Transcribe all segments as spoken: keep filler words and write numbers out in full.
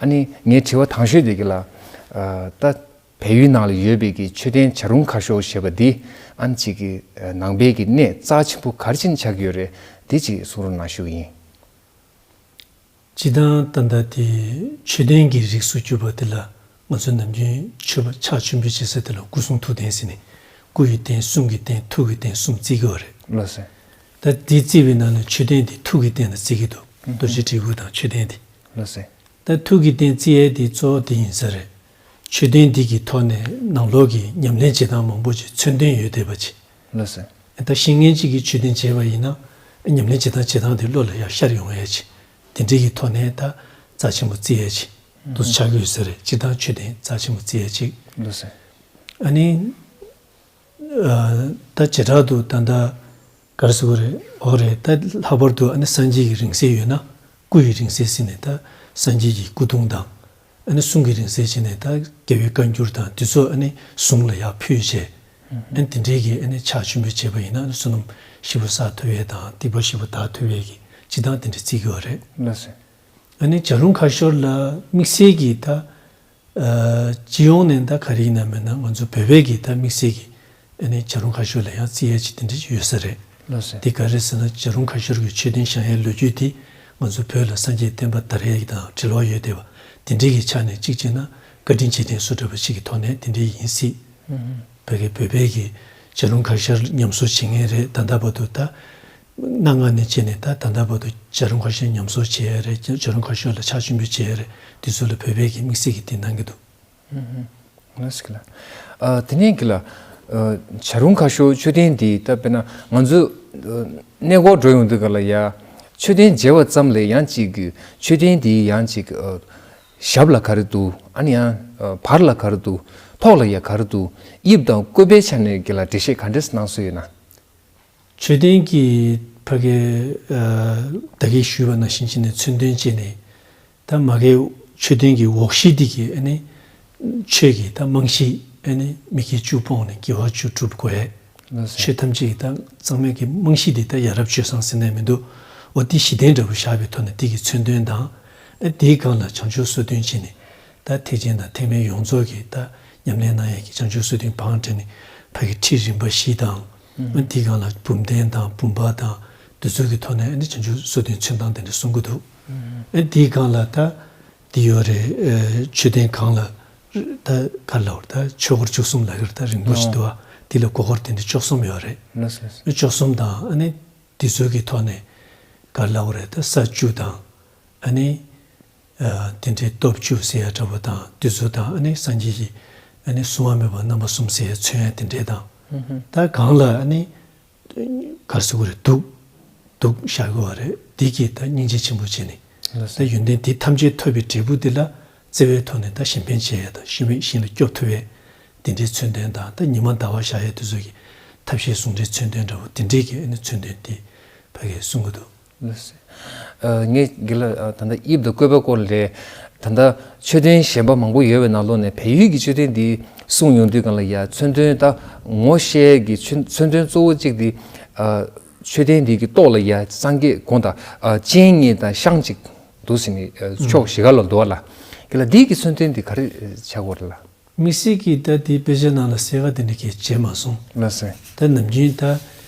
ཨ་ནི་ངའི་དྲི་བ་དང་ཤོས་དེ་གི་ལ། ད་བལ་ཡུལ་ནང་ལ་ཡོད་པའི་གི་མཆོད་རྟེན་བྱ་རུང་ཁ་ཤོར་ཞེས་པ་འདི་ཨ་ནི་ཅིག་གི་ནང་པའི་གི་གནས་རྩ་ཆེན་པོ་ག་རེ་བྱས་ནས་ཆགས་ཀྱི་ཡོད་རེད། འདི་ཅིག་གསུང་རོགས་གནང་ཞུ་གི་ཡིན། སྤྱིར་བཏང་ད་ལྟ་དེ་མཆོད་རྟེན་གྱི་རིགས་སུ་གྱུར་པ་དེ་ལ་ང་ཚོ་ནམ་རྒྱུན་མཆོད་པ་ཕྱག་མཆོད་འབུལ་བྱེད་ས་དེ་ལ་སྐུ་གསུང་ཐུགས་རྟེན་ཟེར་ནས་སྐུ་ཡི་རྟེན་གསུང་གི་རྟེན་ཐུགས་ཀྱི་རྟེན་གསུམ་བརྩི་གི་ཡོད་རེད། ལགས་སོ། ད་དེ་བརྩིས་པའི་ནང་ནས་མཆོད་རྟེན་དེ་ཐུགས་ཀྱི་རྟེན་ལ་བརྩི་གི་འདུག་རྡོ་རྗེ་དྲིལ་བུ་དང་མཆོད་རྟེན་དེ། ལགས་སོ། ད་ཐུགས་ཀྱི་རྟེན་བརྩི་ཡས་དེ་གཙོ་བོ་དེ་ཡིན་ས་རེད། མཆོད་རྟེན་འདི་གི་ཐོག་ནས་ནང་ལོགས་ཀྱི་ཉམས་ལེན་བྱེད་སྟངས་མང་པོ་ཅིག་མཚོན་དོན་ཡོད་བསྡད་པ་ཅིག་ལགས་སོ། ད་བཤེས་གཉེན་གཅིག་གིས་མཆོད་རྟེན་བྱས་པ་ཡིན་ན་ཉམས་ལེན་བྱེད་སྟངས་བྱེད་སྟངས་དེ་བློ་ལ་ཡར་ཤར་ཡོང་ཡས་ཅིག་དེ་འདྲའི་གི་ཐོག་ནས་ད་རྩ་ཆེན་པོ་བརྩི་ཡས་ཅིག་འདུག་ཆགས་ཀྱི་ཡོད་ས་རེད། སྤྱིར་བཏང་མཆོད་རྟེན་རྩ་ཆེན་པོ་བརྩི་ཡས་ཅིག་ལགས་སོ། ཨ་ནི། ད་བྱེ་བྲག་ཏུ་ད་ལྟ་ག་རེ་ཟེར་དགོས་རེད། འོ་རེད། ད་ལྷག་པར་དུ་ཨ་ནི་སངས་རྒྱས་ཀྱི་རིང་བསྲེལ་ཡོད་ན་སྐུ་ཡི་རིང་བསྲེལ་ཟེར་ནས་ད་སངས་རྒྱས་ཀྱི་སྐུ་གདུང་དང་། ཨ་ནི་གསུང་གི་རིང་བསྲེལ་བྱས་ནས་ད་རྒྱལ་བའི་བཀའ་འགྱུར་དང་དེ་ཚོ་ཨ་ནི་གཟུངས་ལ་ཡར་ཕུལ་བྱས། ཨ་ནི་དེ་འདྲའི་གི་ཨ་ནི་ཕྱག་མཆོད་འབུལ་བྱས་པ་ཡིན་ན་ཨ་ནི་བསོད་ནམས་ཞིབ་པོ་བསགས་ཐུབ་ཡས་དང་སྡིག་པ་ཞིབ་པོ་དག་ཐུབ་ཡས་ཀྱི་སྤྱིར་བཏང་དེ་འདྲ་བརྩི་གི་ཡོད་རེད། ལགས་སོ། ཨ་ནི་བྱ་རུང་ཁ་ཤོར་ལ་དམིགས་བསལ་གྱི་ད། སྤྱི་ཡོངས་ནས་ད་ག་རེ་ཡིན་ན་མིན་ན་ང་ཚོ་བོད་པའི་གི་ད་དམིགས་བསལ་གྱི་ཨ་ནི་བྱ་རུང་ཁ་ཤོར་ལ་ཡང་བརྩི་ཡས་ཅིག་དེ་འདྲ་ཡོད་ས་རེད། ལགས་སོ། དེ་ག་རེ་ཟེར་ན་བྱ་རུང་ཁ་ཤོར་གྱི་མཆོད་རྟེན་བཞེངས་ཡས་ལོ་རྒྱུས་དེ་ང་ཚོ་བོད་ལ་སངས་རྒྱས་བསྟན་པ་དར་ཡས་དང་འབྲེལ་བ་ཡོད་བསྡད་པ་དེ་འདྲའི་གི་ཆ་ནས་གཅིག་བྱས་ན་བཀའ་དྲིན་རྗེས་དྲན་སུ་འདྲ་བ་ཞིག་གི་ཐོག་ནས་དེ་འདྲའི་ཡིན་སྲིད། ཕ་གི་བོད་པའི་གི་བྱ་རུང་ཁ་ཤོར་ཉམས་གསོ་བྱེད་མཁན་རེད། ད་ལྟ་བར་དུ་ད་གནའ་སྔ་ནས་བྱས་ནས་ད་ད་ལྟ་བར་དུ་བྱ་རུང་ཁ་ཤོར་ཉམས་གསོ་བྱེད་ཡས་རེད། བྱ་རུང་ཁ་ཤོར་ལ་ཕྱག་མཆོད་འབུལ་བྱེད་ཡས་རེད། དེ་ཚོ་ལ་བོད་པའི་གི་དམིགས་བསལ་གྱི་དེ་གནང་གི་འདུག་ལགས་སོ། ཨ་དེ་ནས་གི་ལ། བྱ་རུང་ཁ་ཤོར་མཆོད་རྟེན་འདི་ད་དཔེར་ན་ང་ཚོ་གནས་སྐོར་འགྲོ་ཡོང་དུས་ག་ལ་ཡ། མཆོད་རྟེན་མཇལ་བ་ཙམ་ལས་ཡང་ཅིག་གི་མཆོད་རྟེན་འདི་ཡང་ཅིག་ཞབས་ལ་ག་རེ་འདུག་ཨ་ནི་ཡང་བར་ལ་ག་རེ་འདུག་ཐོག་ལ་ཡ་ག་རེ་འདུག་དབྱིབས་དང་བཀོད་པའི་ཆ་ནས་གི་ལ་འགྲེལ་བཤད་ག་འདྲས་གནང་སྲོལ་ཡོད་ན། མཆོད་རྟེན་གྱི་ཕ་གི་ཨ་ད་གིན་ཞུས་པ་ནང་བཞིན་བྱས་ནས་མཚོན་དོན་བྱས་ནས་ད་མ་གི་མཆོད་རྟེན་གྱི་འོག་གཞི་འདི་གི་ཨ་ནི་ཆོས་ཀྱི་ད་རྨང་གཞི་ཨ་ནི་མི་དགེ་བཅུ་སྤོང་ནས་དགེ་བ་བཅུ་སྒྲུབ་དགོས། ལགས་སོ། ཆོས་ཐམས་ཅད་ཀྱི་ད་གཙང་མའི་གི་རྨང་གཞི་འདི་ད་ཡ་རབས་སྤྱོད་བཟང་ཟེར་ནས་མི་འདུག་འོ་འདི་གཞི་རྟེན་འདྲ་བོ་བཞག་པའི་ཐོག་ནས་འདི་གི་མཚོན་དོན་དང་ཨ་འདིའི་སྒང་ལ་བྱང་ཆུབ་སོ་བདུན་བྱས་ནས། ད་ཐེག་ཆེན་དང་ཐེག་དམན་ཡོངས་རྫོགས་ཀྱི་ད་ཉམས་ལེན་གནང་ཡས་ཀྱི་བྱང་ཆུབ་སོ་བདུན་བང་བསྒྲིགས་ནས་ཕ་གི་ཁྲིད་རིམ་པ་བཞི་དང་། ཨ་འདི་སྒང་ལ་བུམ་གདན་དང་བུམ་པ་དང་འདི་ཚོ་གི་ཐོག་ནས་ཨ་ནི་བྱང་ཆུབ་སོ་བདུན་མཚོན་སྟངས་དེ་འདྲ་གསུང་གི་འདུག་ཨ་འདི་སྒང་ལ་ད་འདི་ཡོད་རེད། ཨ་མཆོད་རྟེན་སྒང་ལ་ད་ག་ལ་བར་ད་ཆོས་འཁོར་བཅུ་གསུམ་ལ་གིར་ད་རིང་པོ་ཞིག་འདུག་ཨ་འདི་ལ་མགོ་སྐོར་དེ་འདྲ་བཅུ་གསུམ་ཡོད་རེད། ལགས་སོ། བཅུ་གསུམ་དང་ཨ་ནི་འདི་ཚོ་གི་ཐོག་ནས་ག་ལ་བར་ད་ས་བཅུ་དང་ཨ་ནི། དེ་འདྲའི་སྟོབས་བཅུ་ཟེར་ཡ་འདྲ་བོ་དང་དེ་ཚོ་དང་ཨ་ནི་སངས་རྒྱས་ཀྱི་ཨ་ནི་གསུང་བ་མེད་པ་རྣམ་པ་གསུམ་ཟེར་ཡ་མཚོན་ཡ་དེ་འདྲའི་དང་། ད་གང་ལ་ཨ་ནི་ག་རེ་ཟེར་དགོས་རེད། གདུགས་གདུགས་བཞག་དགོས་པ་རེད། འདི་གིས་ད་སྙིང་རྗེ་ཆེན་པོ་བྱས་ནས་ད་ཡོན་ཏན་འདི་ཐམས་ཅད་ཐོབ་པའི་འབྲས་བུ་འདི་ལ་བརྩེ་བའི་ཐོག་ནས་ད་གཞན་ཕན་བྱེད་ཡ་དང་གཞན་ཕན་གཞན་ལ་སྐྱོབ་ཐུབ་པའི་དེ་འདྲའི་མཚོན་དོན་དང་ད་ཉི་མ་ཟླ་བ་བཞག་ཡ་དེ་ཚོ་གི་ཐབས་ཤེས་ཟུང་འབྲེལ་མཚོན་དོན་འདྲ་བོ་དེ་འདྲའི་གི་ཨ་ནི་མཚོན་དོན་དེ་ཕ་གིར་གསུང་གི་འདུག་ལགས་སོ། ངས་དགེ་ལགས་ད་ལྟ་དབྱིབས་དང་བཀོད་པའི་སྐོར་ལས་ད་ལྟ་མཆོད་རྟེན་གཞན་པ་མང་པོ་ཡོད་པའི་ནང་ལོགས་ནས་བལ་ཡུལ་གྱི་མཆོད་རྟེན་འདི་གསུང་ཡོང་དུས་སྒང་ལ་ཡ་མཚོན་དོན་ད་ངོ་ཤེས་ཀྱི་མཚོན་མཚོན་དོན་གཙོ་བོ་གཅིག་འདི་མཆོད་རྟེན་འདི་གི་ཏོག་ལ་ཡ་སངས་རྒྱས་དགོངས་དང་སྤྱན་གཉིས་དང་ཤངས་གཅིག་འདུག་ཟེར་ནས་ཕྱོགས་བཞི་ཀ་ལ་འདུག་བ་ལ། དགེ་ལགས་འདི་གི་མཚོན་དོན་འདི་ག་རེ་ཆགས་ཀྱི་ཡོད་རེད་ལགས། དམིགས་བསལ་གྱིས་ད་དེའི་དཔེ་ཆ་ནང་ལ་གསལ་ཁ་དེ་འདྲ་གས་བྱས་མ་སོང་། ལགས་སོ། ད་ནམ་རྒྱུན་ད་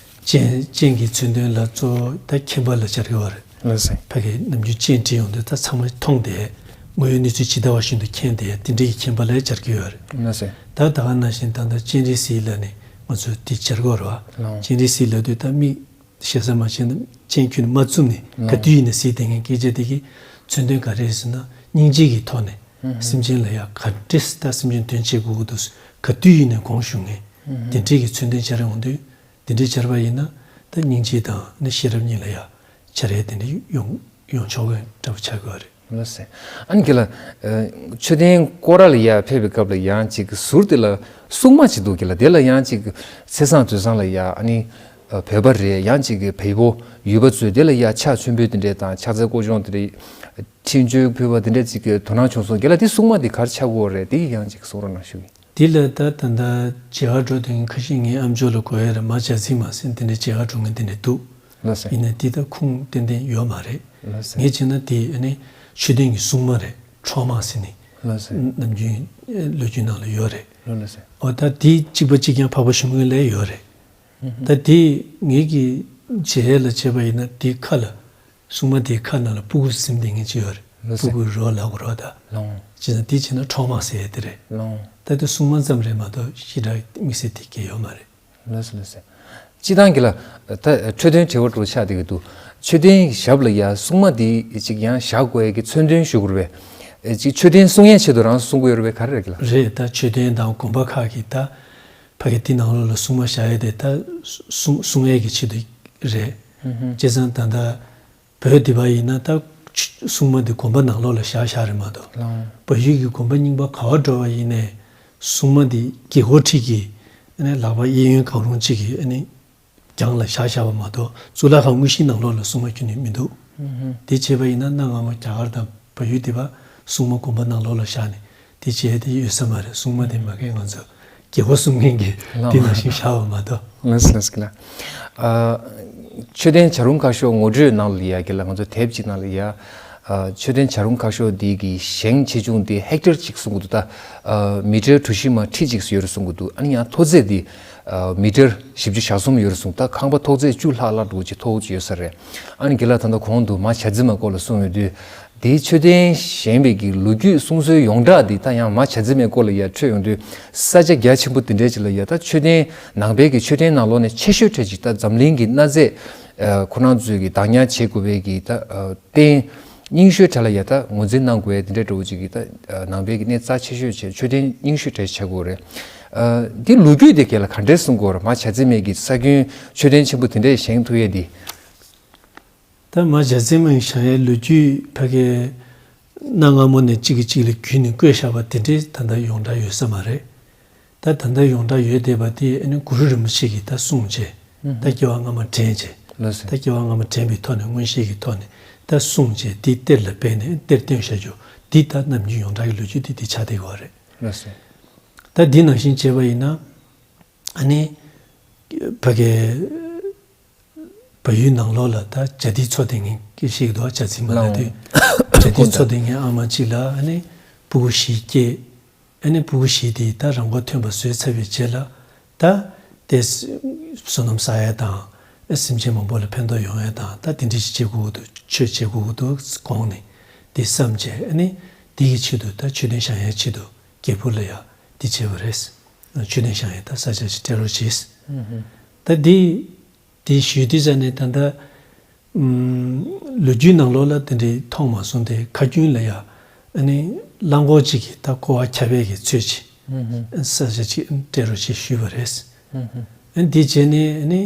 སྤྱན་སྤྱན་གྱི་མཚོན་དོན་ལ་གཙོ་བོ་ད་མཁྱེན་པ་ལ་སྦྱར་གི་ཡོད་རེད། ལགས་སོ། ཕ་གི་ནམ་རྒྱུན་སྤྱན་བྲིས་ཡོང་དུས་ད་ཚང་མས་མཐོང་བསྡད། དངོས་ཡོད་གནས་ཚུལ་ཇི་ལྟ་བ་བཞིན་དུ་མཁྱེན་བསྡད་དེ་འདྲ་གི་མཁྱེན་པ་ལ་སྦྱར་གི་ཡོད་རེད། ལགས་སོ། ད་ད་ག་ནང་བཞིན་ད་ལྟ་སྤྱན་རས་གཟིགས་ལབ་ནས་ང་ཚོས་དེ་སྦྱར་གི་ཡོད་རེད་བ། ལགས། སྤྱན་རས་གཟིགས་ལབ་དུས་ད་མིག་ཞེ་ས་མ་བྱས་ན་སྤྱན་ཁྱོན་ནས་མ་བཙུམ་ནས་ག་དུས་ཡིན་ན་གཟིགས་བསྡད་མཁན་སྐད་ཆ་དེ་གི་མཚོན་དོན་ག་རེ་རེད་ཟེར་ན་སྙིང་རྗེ་གི་ཐོག་ནས་སེམས་ཅན་ལ་ཡ་ག་འདྲས་ད་སེམས་ཅན་དོན་བྱེད་དགོས་ཀྱི་འདུག་ག་དུས་ཡིན་ནས་དགོངས་ཞུ་མཁན་དེ་འདྲས་ཀྱི་མཚོན་དོན་སྦྱར་ཡོང་དུས་དེ་འདྲས་སྦྱར་བ་ཡིན་ན་ད་སྙིང་རྗེ་དང་ནི་ཤེས་རབ་གཉིས་ལ་ཡ་འཆར་ཡས་དེ་འདྲས་ཡོང་ཡོང་ཆོག་གི་འདྲ་པོ་ཆགས་ཀྱི་ཡོད་རེད། ལགས་སོ། ཨ་ནི་དགེ་ལགས། མཆོད་རྟེན་སྐོར་ར་ལ་ཡ་ཕེབས་པའི་སྐབས་ལ་ཡང་ཅིག་ཟུར་དེ་ལ་སྲུང་མ་ཅིག་འདུག་དགེ་ལགས། དེ་ལ་ཡང་ཅིག་ཚེས་བཟང་དུས་བཟང་ལ་ཡ་ཨ་ནི་བོད་པ་རེད། ཡང་ཅིག་བལ་པོ་ཡུལ་པ་ཚོས་དེ་ལ་ཡ་ཕྱག་མཆོད་འབུལ་དེ་འདྲས་དང་ཕྱག་འཚལ་སྐོར་སྦྱོང་དེ་འདྲས་འཕྲིན་བཅོལ་ཕུལ་བ་དེ་འདྲས་ཅིག་གི་དོ་སྣང་བྱུང་སོང་། དགེ་ལགས། དེ་སྲུང་མ་དེ་ག་རེ་ཆགས་ཀྱི་ཡོད་རེད། དེ་ཡང་ཅིག་གསུང་རོགས་གནང་ཞུ་གི། དེ་ལ་ད་ད་ལྟ་མཇལ་ཁ་འགྲོ་དུས་ཁ་ཤས་ངའི་ཨ་མཆོག་ལ་གོ་ཡ་རེད། མ་མཇལ་ཟིན་མ་ཟིན་དེ་འདྲའི་མཇལ་ཁ་འགྲོ་མཁན་དེ་འདྲ་འདུག་ལགས་སོ། ཡིན་ན་དེ་ད་ཁུངས་ཏན་ཏན་ཡོད་མ་རེད། ལགས་སོ། ངས་བྱས་ན་དེ་ཨ་ནི་མཆོད་རྟེན་གྱི་སྲུང་མ་རེད། ཁྲོམ་དམག་ཟེར་ནི། ལགས་སོ། ནམ་རྒྱུན་ལོ་རྒྱུས་ནང་ལ་ཡོད་རེད། ལགས་སོ། འོ་ད་དེ་གཅིག་པ་གཅིག་རྐྱང་འཕགས་པ་ཞུམ་མགོན་ལ་ཡོད་རེད། ད་དེ་ངེད་ཀྱི་མཇལ་ཡས་ལ་བྱས་པ་ཡིན་ན་དེ་ཁ་ལ། སྲུང་མ་དེའི་ཁ་ནང་ལ་སྤུ་གུ་ཟིམ་དེ་ངེད་ཅིག་ཡོད་རེད། ལགས་སོ། སྤུ་གུའི་རོ་ལབ་དགོས་རོ་ད། ལོང་། བྱས་ཙང་དེ་བྱས་ན་ཁྲོམ་དམག་ཟེར་ཡས་དེ་རེད། ལོང་། ད་དེ་སྲུང་མ་ཙམ་རེད་མ་གཏོགས་ཞེ་དྲག་དམིགས་བསལ་དེ་གས་ཡོད་མ་རེད། ལགས་སོ་ལགས་སོ། སྤྱིར་བཏང་གི་ལ། ད་འཕྲོད་བསྟེན་བྲེལ་བ་འགྲོ་ཆགས་དེ་གི་འདུག་མཆོད་རྟེན་ཞབས་ལ་ཡ་སྲུང་མ་དེ་ཅིག་ཡང་བཞག་དགོས་ཡ་གི་མཚོན་དོན་ཞུ་དགོས་རེད་པས། ཅིག་མཆོད་རྟེན་སྲུང་ཡས་ཆེད་དུ་རང་སྲུང་གི་ཡོད་རེད་པས། ག་རེ་རེད་གི་ལ། རེད། ད་མཆོད་རྟེན་དང་དགོན་པ་ཁག་གི་ད་ཕ་གི་དེ་ནང་ལོགས་ལ་སྲུང་མ་བཞག་ཡས་དེ་ད་སྲུང་སྲུང་ཡས་ཀྱི་ཆེད་དུ་རེད། བྱས་ཙང་ད་ད། བོད་འདི་པ་ཡིན་ན་ད་སྲུང་མ་འདི་དགོན་པ་ནང་ལོགས་ལ་བཞག་བཞག་རེད་མ་གཏོགས། ལགས། བལ་ཡུལ་གྱི་དགོན་པ་རྙིང་པ་ག་བ་འགྲོ་བ་ཡིན་ནའི་སྲུང་མ་འདི་རྒྱལ་སྒོ་ཁྲི་གི་ཨ་ནི་ལག་པ་གཡས་གཡོན་གང་རུང་གཅིག་གི་ཨ་ནི་གྱང་ལ་བཞག་བཞག་པ་མ་གཏོགས་གཙུག་ལག་ཁང་དངོས་གཞིའི་ནང་ལོགས་ལ་སྲུང་མ་ཁྱོན་ནས་མི་འདུག་དེ་བྱས་པ་ཡིན་ན་གནའ་སྔ་མོ་རྒྱ་གར་དང་བལ་ཡུལ་འདི་པ་སྲུང་མ་དགོན་པ་ནང་ལོགས་ལ་བཞག་ནས། དེ་བྱས་དེ་ཡོད་ས་མ་རེད། སྲུང་མ་དེ་མ་གི་ང་ཚོ་རྒྱལ་པོ་གསུམ་མཁན་གྱི་ལགས། དེ་ནང་བཞིན་བཞག་པ་མ་གཏོགས། ལགས་སོ་ལགས་སོ་ལགས། ཨ། མཆོད་རྟེན་བྱ་རུང་ཁ་ཤོར་ངོ་སྤྲོད་ནང་ལ་ཡ་གི་ལ་ང་ཚོ་དེབ་ཅིག་ནང་ལ་ཡ། ཨ། མཆོད་རྟེན་བྱ་རུང་ཁ་ཤོར་འདི་གི་བཞེངས་ཆེ་ཆུང་དེ་ཧེག་ཊར་གཅིག་གསུང་གི་འདུག་ད། ཨ། མི་ཊར་གྲུ་བཞི་མ་ཁྲི་གཅིག་ཡོད་རེད་གསུང་གི་འདུག་ཨ་ནི་ཡང་མཐོ་ཚད་དེ། ཨ། མི་ཊར་བཞི་བཅུ་ཞེ་གསུམ་ཡོད་རེད་གསུང་། ད་ཁང་པ་མཐོ་ཚད་བཅུ་ལྷག་ལྷག་འགྲོ་གི་མཐོ་པོ་ཅིག་ཡོད་ས་རེད། ཨ་ནི་གི་ལ་ད་ལྟ་གོང་དུ་མ་བྱ་རྫི་མ་སྐོར་ལ་གསུངས་ཡོད་དུས། དེའི་མཆོད་རྟེན་བཞེངས་པའི་གི་ལོ་རྒྱུས་གསུང་སྲོལ་ཡོངས་གྲགས་འདི་ད་ཡང་མ་བྱ་རྫི་མའི་སྐོར་ལ་ཡ་འཕྲོད་ཡོང་དུས། ས་ཆ་རྒྱ་ཆེན་པོ་འདི་འདྲའི་ཅིག་ལ་ཡ་ད་མཆོད་རྟེན་ནང་པའི་གི་མཆོད་རྟེན་ནང་ལོགས་ནས་ཆེ་ཤོས་གྲས་ཅིག་ད་འཛམ་གླིང་གི་གནའ་རྫས། ཨ། ཁོ་རང་ཚོའི་གི་བདག་ཉར་བྱེད་དགོས་པའི་གི་ད། ཨ། རྟེན་རྙིང་ཤོས་གྲས་ལ་ཡ་ད་ངོས་འཛིན་གནང་དགོས་ཡ་འདི་འདྲའི་འདྲ་བོ་ཅིག་གི་ད། ཨ། ནང་པའི་གི་གནས་རྩ་ཆེ་ཤོས་བྱས་མཆོད་རྟེན་རྙིང་ཤོས་གྲས་བྱ་དགོས་རེད། ཨ། འདི་ལོ་རྒྱུས་དེ་གས་ལ་ག་འདྲས་གསུང་དགོས་རེད། མ་བྱ་རྫི་མའི་གི་ས་ཁྱོན་མཆོད་རྟེན་ཆེན་པོ་དེ་འདྲས་བཞེངས་ཐུབ་ཡ་འདི། ད་མ་བྱ་རྫི་མའི་བཞེངས་ཡའི་ལོ་རྒྱུས་ཕ་གི་གནའ་སྔ་མོ་ནས་གཅིག་གིས་གཅིག་ལ་བརྒྱུད་ནས་བརྐོས་བཞག་པ་དེ་འདྲའི་ད་ལྟ་ཡོངས་གྲགས་ཡོད་ས་མ་རེད། ད་ད་ལྟ་ཡོངས་གྲགས་ཡོད་བསྡད་པ་དེ་ཨ་ནི་གུ་རུ་རིན་པོ་ཆེ་གིས་ད་གསུངས་བྱས། ད་སྐྱེ་བ་སྔ་མ་དྲན་བྱས། ལགས་སོ། ད་སྐྱེ་བ་སྔ་མ་དྲན་པའི་ཐོག་ནས་མངོན་ཤེས་ཀྱི་ཐོག་ནས་ད་གསུངས་བྱས་དེ་གཏེར་ལ་སྦས་ནས་གཏེར་བཏོན་བཞག་རྒྱུ་འདི་ད་ནམ་རྒྱུན་ཡོངས་གྲགས་ཀྱི་ལོ་རྒྱུས་དེ་འདི་ཆགས་བསྡད་ཡོད་རེད། ལགས་སོ། ད་འདི་ནང་བཞིན་བྱས་པ་ཡིན་ན་ཨ་ནི་ཕ་གི་བལ་ཡུལ་ནང་ལོགས་ལ་ད་ཇ་དིའི་མཚོ་སྡེ་ངན་སྐད་ཤེས་ཀྱི་འདུག་ཇ་རྫི་མ་ལབ་དུས། ལོང་། ཇ་དིའི་མཚོ་སྡེ་ངན་ཨ་མ་གཅིག་ལ་ཨ་ནི་སྤུ་གུ་བཞི་སྐྱེས། ཨ་ནི་སྤུ་གུ་བཞི་དེ་ད་རང་མགོ་ཐོན་པ་བཟོས་ཚར་བའི་རྗེས་ལ་ད་དེ་བསོད་ནམས་བསགས་ཡ་དང་། སེམས་ཅན་མང་པོ་ལ་ཕན་ཐོགས་ཡོང་ཡ་དང་ད་དེ་འདྲ་ཞིག་བྱེད་དགོས་ཀྱི་འདུག་ཆོས་བྱེད་དགོས་ཀྱི་འདུག་དགོངས་ནས་དེ་བསམ་བྱས་ཨ་ནི་དེ་གི་ཆེད་དུ་ད་མཆོད་རྟེན་བཞེངས་ཡའི་ཆེད་དུ་རྒྱལ་པོ་ལ་ཡ་དེ་བྱས་པ་རེད། མཆོད་རྟེན་བཞེངས་ཡའི་ད་ས་ཆ་ཞིག་སྤྲད་རོགས་བྱས། ད་དེ། དེ་ཞུས་དུས་ཙ་ནས་ད་ལྟ། ཨུམ། ལོ་རྒྱུས་ནང་ལོགས་ལ་དེ་འདྲའི་མཐོང་མ་སོང་སྟེ་ཁ་རྒྱུན་ལ་ཡ། ཨ་ནི་གླང་གོག་ཅིག་གིས་ད་ཀོ་བ་ཁྱབ་པའི་གི་ཚོད་ཅིག་ཨ་ས་ཆ་ཅིག་སྤྲད་རོགས་ཅེས་ཞུས་པ་རེད། ཨ་ནི་དེ་བྱས་ནས་ཨ་ནི་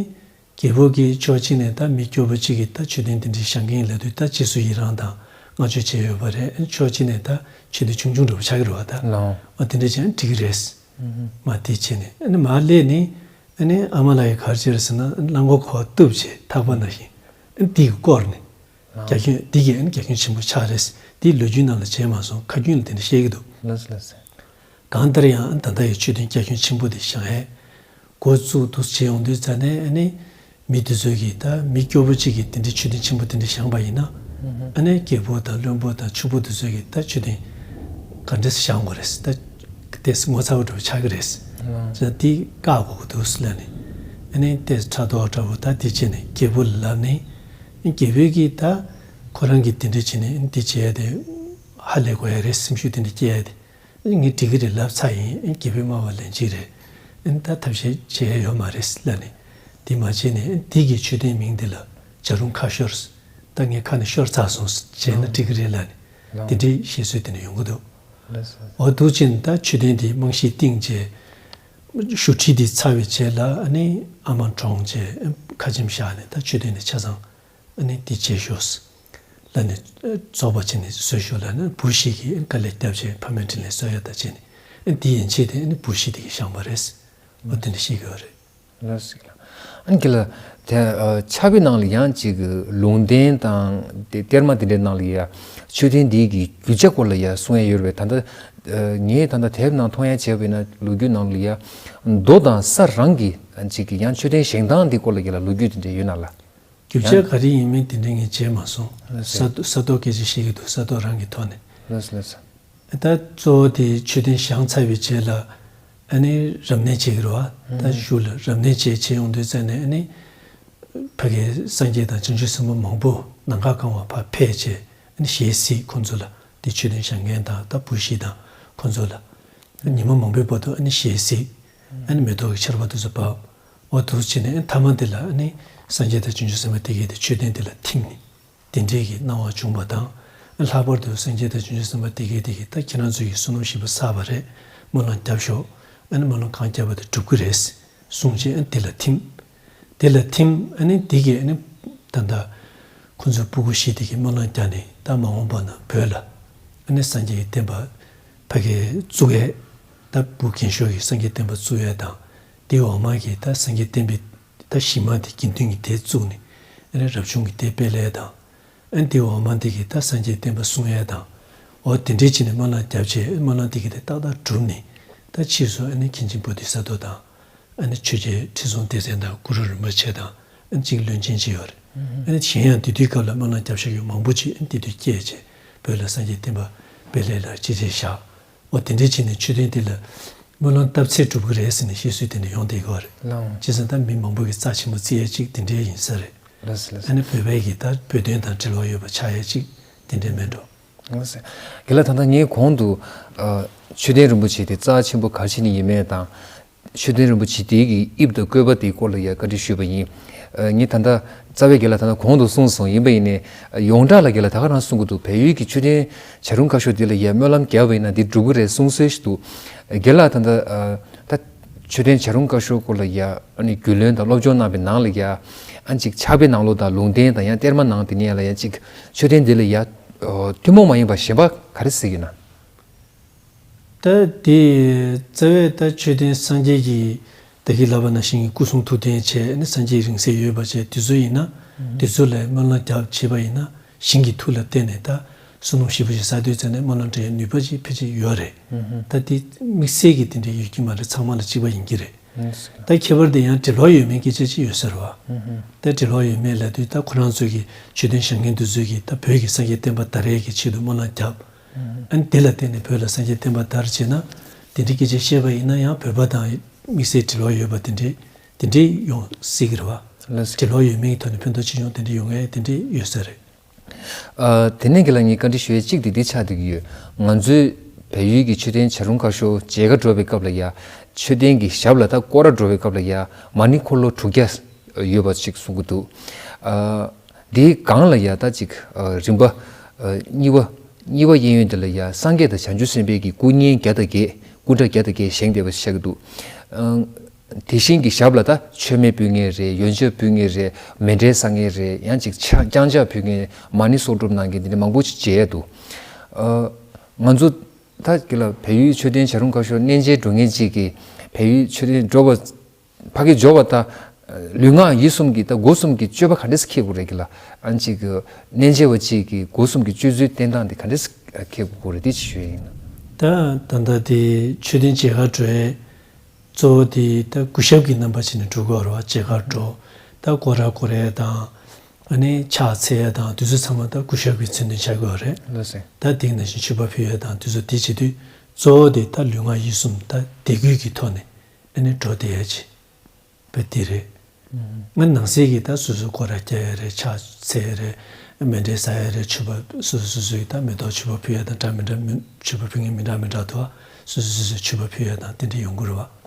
རྒྱལ་པོ་གིས་ཕྱོགས་གཅིག་ནས་ད་མི་སྐྱོ་པོ་ཅིག་གིས་ད་མཆོད་རྟེན་དེ་འདྲའི་བཞེངས་མཁན་ལབ་དུས་ད་རྗེས་སུ་ཡི་རང་དང་བསྔགས་བརྗོད་བྱས་ཡོད་པ་རེད། ཨ་ནི་ཕྱོགས་གཅིག་ནས་ད་མཆོད་རྟེན་ཆུང་ཆུང་འདྲ་པོ་ཆགས་ཀྱི་རེད་པ་ད། ལགས། ཨ་དེ་འདྲ་བྱས་ན་འགྲིག་གི་རེད། མ་དེ་བྱས་ནས་ཨ་ནི་མར་སླེབས་ནས། ཨ་ནི་ཨ་མ་ལགས་ཀྱིས་ག་རེ་བྱས་རེད་ཟེར་ན་གླང་གོག་ཁོ་བ་གཏུབ་བྱས་ཐག་པ་ནང་བཞིན་ཨ་ནི་དེ་གིས་བསྐོར་ནས། རྒྱ་ཁྱོན་དེ་གིས་ཨ་ནི་རྒྱ་ཁྱོན་ཆེན་པོ་ཆགས་རེད། དེ་ལོ་རྒྱུས་ནང་ལ་མཇལ་མ་སོང་། ཁ་རྒྱུན་ལ་དེ་འདྲ་བཤད་ཀྱི་འདུག་ལགས་སོ་ལགས་སོ། གང་ལྟར་ཡང་ད་ལྟ་ཡི་མཆོད་རྟེན་རྒྱ་ཁྱོན་ཆེན་པོ་དེ་བཞེངས་ཡས་འགོ་བཙུགས་འདུག་བྱས་ཡོང་དུས་ཙ་ནས་ཨ་ནི་མི་དེ་ཚོ་གིས་ད་མི་སྐྱོ་པོ་གཅིག་གིས་དེ་འདྲའི་མཆོད་རྟེན་ཆེན་པོ་དེ་འདྲ་བཞེངས་པ་ཡིན་ན། ཨ་ནི་རྒྱལ་པོ་དང་བློན་པོ་དང་ཕྱུག་པོ་དེ་ཚོ་གིས་ད་མཆོད་རྟེན་ག་འདྲས་བཞེངས་དགོས་རེད་ད། དེ་ངོ་ཚ་བོ་འདྲ་པོ་ཆགས་ཀྱི་རེད། ལགས། ཅང་དེ་བཀག་དགོས་ཀྱི་འདུག་ལབ་ནས། ཨ་ནི་དེ་ཕྲག་དོག་འདྲ་པོ་ད་དེ་བྱས་ནས་རྒྱལ་པོ་ལ་ལབ་ནས། རྒྱལ་པོས་ཀྱིས་ད་ཁོ་རང་གིས་དེ་འདྲ་བྱས་ནས་དེ་བྱས་ཏེ་ཧ་ལས་དགོས་ཡ་རེད། སེམས་ཤུགས་དེ་འདྲ་སྐྱེ་ཡ་དེ། ཨ་ནི་ངས་འགྲིག་གི་རེད་ལབ་ཚར་ཡིན། རྒྱལ་པོས་སྨྲ་བ་ལན་གཅིག་རེད། ཨ་ནི་ད་ཐབས་ཤེས་བྱེད་ཡ་ཡོད་མ་རེད་ལབ་ནས། དེ་མ་བྱས་ནས་དེ་གི་མཆོད་རྟེན་མིང་དེ་ལ་བྱ་རུང་ཁ་ཤོར། ད་ངས་ཁ་ནས་ཤོར་ཚར་སོང་བྱས་ན་འགྲིག་གི་རེད་ལབ་ནས། དེ་འདྲའི་བཤད་སྲོལ་དེ་འདྲ་ཡོང་གི་འདུག་ལགས་སོ། འོ་འདུག་ཅིང་ད་མཆོད་རྟེན་དེ་རྨང་གཞི་བཏིང་རྗེས། བཞུགས་ཁྲི་དེ་ཚར་བའི་རྗེས་ལ་ཨ་ནི་ཨ་མ་གྲོངས་རྗེས་ཁ་ཆེམས་བཞག་ནས་ད་མཆོད་རྟེན་དེ་ཆ་ཚང་ཨ་ནི་དེ་བྱེད་ཤོག་ལབ་ནས་རྫོགས་པ་བྱས་ནས་བཟོས་ཤོག་ལབ་ནས་བུ་བཞི་གིས་དཀའ་ལས་བརྒྱབ་བྱས་ཕ་མའི་དྲིན་ལན་གསོ་ཡ་ད་བྱས་ནས་ཨ་ནི་དེ་ཡན་ཆད་དེ་ཨ་ནི་བུ་བཞི་དེ་གིས་བཞེངས་པ་རེད། འོ་དེ་འདྲ་ཤེས་ཀྱི་ཡོད་རེད། ལགས་སོ། ཨ་ནི་ཁྱེད་ལ་དེ་ཨ་ཕྱག་དཔེ་ནང་ལ་ཡང་ཅིག་ལུང་བསྟན་དང་དེ་གཏེར་མ་དེ་འདྲའི་ནང་ལ་ཡ་མཆོད་རྟེན་འདི་གི་རྒྱུ་ཆ་སྐོར་ལ་ཡ་གསུང་ཡ་ཡོད་རེད་པས། ད་ལྟ་ཨ་ངས་ད་ལྟ་དེབ་ནང་མཐོང་ཡ་བྱས་པ་ཡིན་ན་ལོ་རྒྱུས་ནང་ལ་ཡ་རྡོ་དང་ས་རང་གི་ཅིག་གི་ཡང་མཆོད་རྟེན་བཞེངས་སྟངས་འདི་སྐོར་ལ་ཁྱེད་ལ་ལོ་རྒྱུས་དེ་འདྲ་ཡོད་ན་ལ། རྒྱུ་ཆ་ག་རེ་ཡིན་མིན་དེ་འདྲ་ངས་མཇལ་མ་སོང་། ལགས་སོ། ས་རྡོ་ས་རྡོ་སྐད་ཆ་བཤད་ཀྱི་འདུག་ས་རྡོ་རང་གི་ཐོག་ནས། ལགས་སོ་ལགས་སོ། ད་གཙོ་བོ་དེ་མཆོད་རྟེན་བཞེངས་ཚར་བའི་རྗེས་ལ་ཨ་ནི་རབ་གནས་བྱེད་ཀྱི་རེད་བ། ད་གཞུག་ལ་རབ་གནས་བྱེད་བྱེད་ཡོང་དུས་ཙང་ནས་ཨ་ནི་ཕ་གིའི་སངས་རྒྱས་དང་བྱང་ཆུབ་སེམས་དཔའ་མང་པོ་ནམ་མཁའ་གང་བར་ཕར་ཕེབས་བྱས་ཨ་ནི་ཞལ་གཟིགས། ཁོང་ཚོ་ལ་དེ་མཆོད་རྟེན་བཞེངས་མཁན་དང་ད་བུ་བཞི་དང་ཁོང་ཚོ་ལ་ཉི་མ་མང་པོའི་བར་དུ་ཨ་ནི་ཞལ་གཟིགས། ཨ་ནི་མེ་ཏོག་གི་ཆར་པ་དེ་ཚོ་བབས། འོ་འདུག་བྱས་ནས་ཨ་ནི་མཐའ་མ་དེ་ལ་ཨ་ནི་སངས་རྒྱས་དང་བྱང་ཆུབ་སེམས་དཔའ་དེ་གས་དེ་མཆོད་རྟེན་དེ་ལ་ཐིམ་ནས། དེ་འདྲའི་གི་སྣང་བ་བྱུང་བ་དང་། ལྷག་པར་དུ་སངས་རྒྱས་དང་བྱང་ཆུབ་སེམས་དཔའ་དེ་གས་དེ་གིས་ད་ཁྱེད་རང་ཚོ་ཡི་བསོད་ནམས་བཞི་པ་བསགས་པ་རེད། སྨོན་ལམ་རྒྱབ་ཤོག་ཨ་ནི་སྨོན་ལམ་གང་བརྒྱབ་པ་དེ་འགྲུབ་ཀྱི་རེད་གསུངས་བྱས་ཨ་ནི་དེ་ལ་ཐིམ། དེ་ལ་ཐིམ་ཨ་ནི་དེ་གས་ཨ་ནི་ད་ལྟ་ཁོ་ཚོའི་སྤུ་གུ་བཞི་དེ་གིས་སྨོན་ལམ་རྒྱབ་ནས་ད་མ་འོངས་པ་ན་བོད་ལ་ཨ་ནི་སངས་རྒྱས་ཀྱི་བསྟན་པ་ཕ་གིར་བཙུགས་ཡས། ད་བུ་རྒན་ཤོས་ཀྱིས་སངས་རྒྱས་བསྟན་པ་བཙུགས་ཡས་དང་། དེའི་འོག་མ་གིས་ད་སངས་རྒྱས་བསྟན་པའི་ད་གཞི་མ་དེ་དགེ་འདུན་གྱི་སྡེ་བཙུགས་ནས་ཨ་ནི་རབ་བྱུང་གི་སྡེ་སྤེལ་ཡས་དང་། ཨ་ནི་དེའི་འོག་མ་འདི་གིས་ད་སངས་རྒྱས་བསྟན་པ་སྲུང་ཡས་དང་། འོ་དེ་འདྲའི་བྱས་ནས་སྨོན་ལམ་རྒྱབ་བྱས་སྨོན་ལམ་འདི་གིས་དེ་ཏག་ཏག་གྲུབ་ནས་ད་ཕྱིས་སུ་ཨ་ནི་མཁན་ཆེན་བོ་དྷི་ས་ཏྭ་དང་། ཨ་ནི་ཆོས་རྒྱལ་ཁྲི་སྲོང་ལྡེ་བཙན་དང་གུ་རུ་རིན་པོ་ཆེ་དང་ཨ་ནི་གཅིག་བློན་ཆེན་གཅིག་ཡོད་རེད། ཨ་ནི་གཞན་ཡང་དེ་དུས་སྐབས་ལ་སྨོན་ལམ་རྒྱབ་ཤག་ཡོད་མང་པོ་ཅིག་ཨ་ནི་དེ་དུས་སྐྱེས་བྱས་བོད་ལ་སངས་རྒྱས་བསྟན་པ་སྤེལ་ལས་ལ་ཅི་བྱས་བཞག་འོ་དེ་འདྲའི་བྱས་ནས་མཆོད་རྟེན་དེ་ལ་སྨོན་ལམ་བཏབ་ཚེ་འགྲུབ་ཀྱི་རེད་ཟེར་ནས་བཤད་སྲོལ་དེ་འདྲ་ཡོང་བསྡད་ཀྱི་ཡོད་རེད། ལགས། བྱས་ཙང་ད་མི་མང་པོ་གིས་རྩ་ཆེན་པོ་བརྩི་ཡས་ཅིག་དེ་འདྲའི་ཡིན་ས་རེད། ལགས་སོ་ལགས་སོ། ཨ་ནི་བོད་པའི་གི་ད་བོད་དོན་དང་འབྲེལ་བ་ཡོད་པ་ཆགས་ཡས་ཅིག་དེ་འདྲའི་མེད་འགྲོ། ལགས་སོ། རྒན་ལགས་ད་ལྟ་ངས་གོང་དུ་ཨ་མཆོད་རྟེན་རིན་པོ་ཆེ་དེ་རྩ་ཆེན་པོ་ག་རེ་བྱས་ནས་ཡིན་མིན་དང་། མཆོད་རྟེན་རིན་པོ་ཆེ་དེའི་གི་དབྱིབས་དང་བཀོད་པ་དེའི་སྐོར་ལ་ཡ་བཀའ་འདྲི་ཞུས་པ་ཡིན། ཨ་ངས་ད་ལྟ་རྩ་བའི་རྒན་ལགས་ད་ལྟ་གོང་དུ་གསུངས་སོང་། ཡིན་པ་ཡིན་ནའི་ཡོངས་གྲགས་ལ་རྒན་ལགས་ད་ག་རང་གསུང་གི་འདུག་བལ་ཡུལ་གྱི་མཆོད་རྟེན་བྱ་རུང་ཁ་ཤོར་འདི་ལ་ཡ་སྨོན་ལམ་བརྒྱབ་པ་ཡིན་ན་འདི་འགྲུབ་ཀྱི་རེད་གསུང་སྲོལ་ཞིག་འདུག་རྒན་ལགས་ད་ལྟ་ཨ་ད་མཆོད་རྟེན་བྱ་རུང་ཁ་ཤོར་སྐོར་ལ་ཡ་ཨ་ནི་རྒྱུས་ལོན་དང་སློབ་སྦྱོང་གནང་བའི་ནང་ལ་ཡ་ཨ་ཅིག་ཕྱག་དཔེ་ནང་ལོགས་དང་ལུང་བསྟན་དང་ཡང་གཏེར་མ་ནང་དེ་ནས་ལ་ཡ་ཅིག་མཆོད་རྟེན་འདི་ལ་ཡ་ཨ་ཐུན་མོང་མ་ཡིན་པ་གཞན་པ་ག་རེ་གཟིགས་ཡོད་ན། ད་དེ་རྩ་བའི་ད་མཆོད་རྟེན་སངས་རྒྱས་ཀྱི་ད་གིན་ལབ་པ་ནང་བཞིན་གྱི་སྐུ་གསུང་ཐུགས་རྟེན་བྱས་ནས་སངས་རྒྱས་རིང་བསྲེལ་ཡོད་པ་བྱས་དེ་ཚོ་ཡིན་ན་དེ་ཚོ་ལ་སྨོན་ལམ་རྒྱབ་བྱས་པ་ཡིན་ན་ཞིང་གི་མཐུ་ལ་བརྟེན་ནས་ད་བསོད་ནམས་ཞིབ་པོ་ཞིག་བསགས་དུས་ཙམ་ནས་སྨོན་ལམ་འགྲེལ་ནུས་པ་ཅིག་ཕལ་ཆེར་ཡོད་རེད། ད་དེ་དམིགས་བསལ་གྱི་དེ་འདྲའི་ཡོད་ཀྱི་མ་རེད། ཚང་མ་ལ་གཅིག་པ་ཡིན་གྱི་རེད། ད་ཁྱད་པར་དེ་ཡང་འབྲེལ་བ་ཡོད་མེད་སྐད་ཆ་ཅིག་ཡོད་ས་རེད་བ། ད་འབྲེལ་བ་ཡོད་མེད་ལབ་དུས་ད་ཁོ་རང་ཚོ་གི་མཆོད་རྟེན་བཞེངས་མཁན་དེ་ཚོས་ཀྱི་ད་བོད་ཀྱི་སངས་རྒྱས་བསྟན་པ་དར་ཡས་ཀྱི་ཆེད་དུ་སྨོན་ལམ་བརྒྱབ། ཨ་ནི་དེ་ལ་བརྟེན་ནས་བོད་ལ་སངས་རྒྱས་བསྟན་པ་དར་བྱས་ན་དེ་འདྲའི་སྐད་ཆ་བཤད་པ་ཡིན་ན་ཡང་བོད་པ་དང་དམིགས་བསལ་འབྲེལ་བ་ཡོད་པ་དེ་འདྲའི་དེ་འདྲའི་ཡོང་སྲིད་ཀྱི་རེད་བ། ལགས་སོ། འབྲེལ་བ་ཡོད་མེད་ཀྱི་ཐོག་ནས་ཕན་ཐོགས་ཅི་ཡོང་དེ་འདྲའི་ཡོང་ཡས་དེ་འདྲའི་ཡོད་ས་རེད། ཨ་དེ་ནས་རྒན་ལགས་ངས་བཀའ་འདྲི་ཞུ་ཡས་གཅིག་དེ་འདི་ཆགས་བསྡད་ཀྱི་ཡོད། ང་ཚོའི་བལ་ཡུལ་གྱི་མཆོད་རྟེན་བྱ་རུང་ཁ་ཤོར་མཇལ་ཁ་འགྲོ་བའི་སྐབས་ལ་ཡ་མཆོད་རྟེན་གྱི་ཞབས་ལ་ད་སྐོར་ར་འགྲོ་བའི་སྐབས་ལ་ཡ་མ་ཎི་འཁོར་ལོ་དྲུག་བརྒྱ་ཡོད་པ་ཅིག་གསུང་གི་འདུག་ཨ་དེའི་སྒང་ལ་ཡ་ད་ཅིག་ཨ་རིམ་པ་ཨ་གཉིས་པ་གཉིས་པ་གཡས་གཡོན་དེ་ལ་ཡ་སངས་རྒྱས་དང་བྱང་ཆུབ་སེམས་དཔའི་གི་སྐུ་བརྙན་བརྒྱ་དང་བརྒྱད་སྐུ་འདྲ་བརྒྱ་དང་བརྒྱད་བཞེངས་བསྡད་པ་ཆགས་ཀྱི་འདུག་ཨ་དེ་བཞིན་གྱི་ཞབས་ལ་ད་མཆོད་མེ་ཕུལ་མཁན་རེད། ཡོན་ཆབ་ཕུལ་མཁན་རེད། མཎྜལ་བསགས་མཁན་རེད། ཡང་ཅིག་ཕྱག་བརྐྱང་ཕྱག་ཕུལ་མཁན་མ་ཎི་གསོག་སྒྲུབ་གནང་མཁན་དེ་འདྲ་མང་པོ་ཅིག་མཇལ་ཡས་འདུག་ཨ་ང་ཚོ་ད་གི་ལ་བལ་ཡུལ་མཆོད་རྟེན་བྱ་རུང་ཁ་ཤོར་གནས་མཇལ་འགྲོ་མཁན་ཅིག་གིས་བལ་ཡུལ་མཆོད་རྟེན་འགྲོ་བ་ཕ་གི་འབྱོར་བ་ད་ལུས་ངག་ཡིད་གསུམ་གྱི་ད་སྒོ་གསུམ་གྱི་སྤྱོད་པ་ག་འདྲས་སེ་འཁྱེར་དགོས་རེད་གི་ལ། ཨ་ཅིག་གི་གནས་མཇལ་བ་ཅིག་གིས་སྒོ་གསུམ་གྱི་སྤྱོད་ཚུལ་བསྟེན་སྟངས་དེ་ག་འདྲས་སེ་འཁྱེར་དགོས་རེད་དེ་ཅིག་ཞུ་ཡས་ཡིན། ད་ད་ལྟ་དེ་མཆོད་རྟེན་མཇལ་ཁ་འགྲོ་ཡས། གཙོ་བོ་དེ་ད་སྐུ་ཞབས་ཀྱི་རྣམ་པ་བྱས་ནས་འགྲོ་དགོས་རེད་བ། མཇལ་ཁ་འགྲོ། ད་སྐོར་ར་སྐོར་ཡས་དང་། ཨ་ནི་ཕྱག་འཚལ་ཡས་དང་དེ་ཚོ་ཚང་མ་ད་སྐུ་ཞབས་ཀྱི་མཚན་དོན་ཆགས་དགོས་རེད། ལགས་སོ། ད་དེ་ནང་བཞིན་མཆོད་པ་ཕུལ་ཡས་དང་དེ་ཚོ་དེ་བྱེད་དུས་གཙོ་བོ་དེ་ད་ལུས་ངག་ཡིད་གསུམ་ད་དད་གུས་ཀྱི་ཐོག་ནས་ཨ་ནི་འགྲོ་བསྡད་ཡས་ཅིག་བས་དེ་རེད། ང་ནང་གསེས་ཀྱི་ད་སོ་སོའི་སྐོར་ར་རྒྱག་ཡས་རེད། ཕྱག་འཚལ་ཡས་རེད། མཎྜལ་བསགས་ཡས་རེད། མཆོད་པ་སོ་སོ་སོ་སོའི་ད་མེ་ཏོག་མཆོད་པ་ཕུལ་ཡས་དང་འདྲ་མི་འདྲ་མི་མཆོད་པ་ཕུལ་མཁན་མི་འདྲ་མི་འདྲ་འདུག་བ། སོ་སོ་སོ་སོའི་མཆོད་པ་ཕུལ་ཡས་དང་དེ་འདྲ་ཡོང་གི་རེད་བ།